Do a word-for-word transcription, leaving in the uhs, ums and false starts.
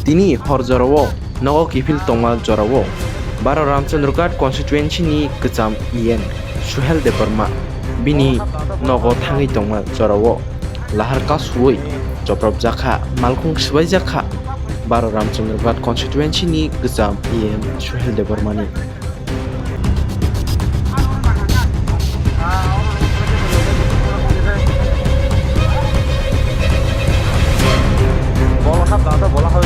Tini hor jorao nogo kiphil tongma jorao Baro Ramchandra Ghat constituency ni kwcham E M Suhel Debbarma bini nogo thangwi tongma jorao lahar kasuwi chopropjakha, malkhung swbaijakha Baro Ramchandra Ghat constituency ni kwcham E M Suhel Debbarma ni. Bola kha, bola kha.